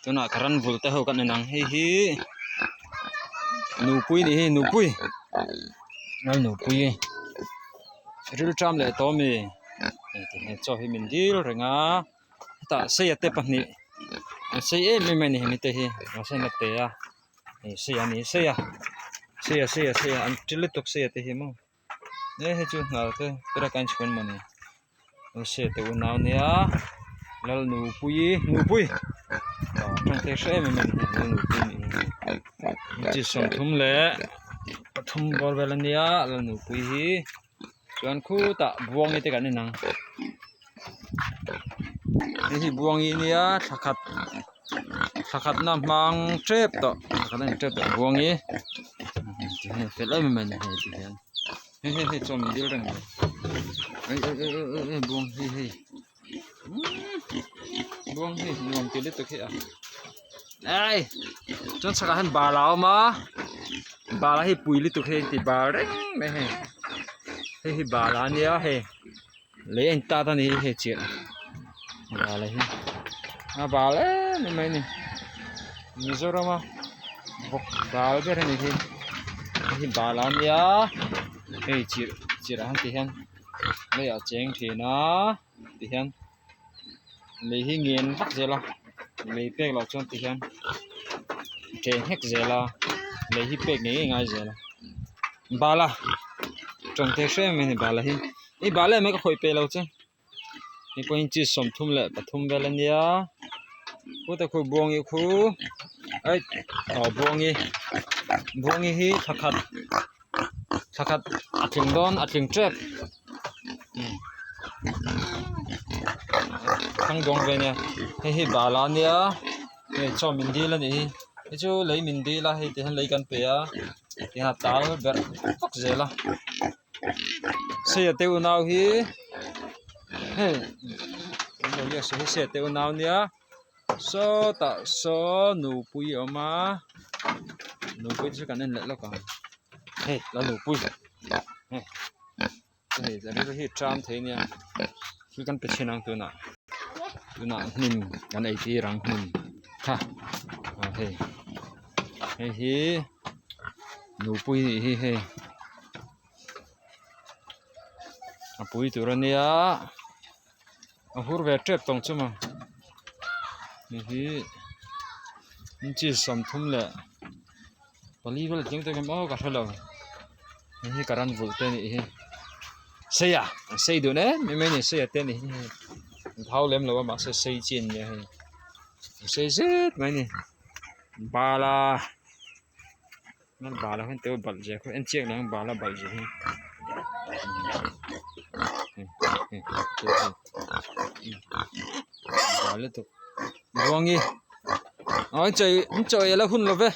Tunah ka ran vul te ho kan en ang hei hi nupui nih hi nupui lal nupui rilṭam leh tawh ami he chaw hi min dil reng a hetah seia te pahnih an sei em em a ni hemi te hi mahse an la pe a hei seia a ni seia seia seia seia an ṭil lutuk seia te hi maw. E hei chu hnal te perek a inchhuan mawni rose te unau nia lalnupuii nupui ah tawng thei hre em em a ni lalnupui nih hi chi sawmthum leh pathum bawr vel ania lalnupui hi chuan khutah buangi te kan en ang hei hi buangi nia thla khat thla khatna hmang tep tawh thla khat a ni tep tawh buangi. Tihian fel em em a ni hei tihian hei hei hei chaw min dil reng mai ei ei ei ei ei ei buang hei hei umm buang hei nuam ti lutuk hi a ei chuan chhakah hian bal a awm a bal hi pui lutuk hi a inti bal reng mai hei hei hi bal a nia hei lei a intat a ni hi hei chiah bal hi a bal em em mai a ni Mizoram a bawk bal ber a ni hi hei hi bal a nia hei chirh chirh ah hian ti hian leiah a cheng thin a ti hian lei hi ngen vak zel a lei pek loh chuan ti hian ṭe nghek zel a lei hi pek ngei ngei a ngai zel a bal a tawng thei hrem mai a ni bal a hi i bal em mai ka khawih peih lo che hei pawh hi chi sawmthum leh pathum vel a nia khutah khu buangi khu aih aw buangi buangi hi thla khat thla khat a tling dawn a tling tep thangdawng ve nia hei hi bal a nia hei chaw min dil a nih hi hei chu lei min dil a hei ti hian lei kan pe a tihian a tal berh vak zel a seia te unau hi hei seia te unau nia sawtah saw nupui a awm a nupui chu kan en leh lawk ang hei la nupui hei hei rilru hi a ṭam thei ania thil kan pe chhin ang tunah tunah hnim kan ei tir ang hnim kha aw hei hei hi nupui nih hi hei a pui tur ania a hur ve tep tawng chu maw hei hi inchi sawmthum leh pali vel tling tak em aw ka hrelo hei hi ka ran vulh te anih hi sei a an sei dun em em a ni sei a te anih hi hei an thau lem lo a mahse sei chi an nia hei an sei zet mai a ni bal a bal ah hian teu balh zia khaw en chiang lo ang bal a balh zia hi bal lutuk buangi aw an chawi an chawi a la hun lo ve.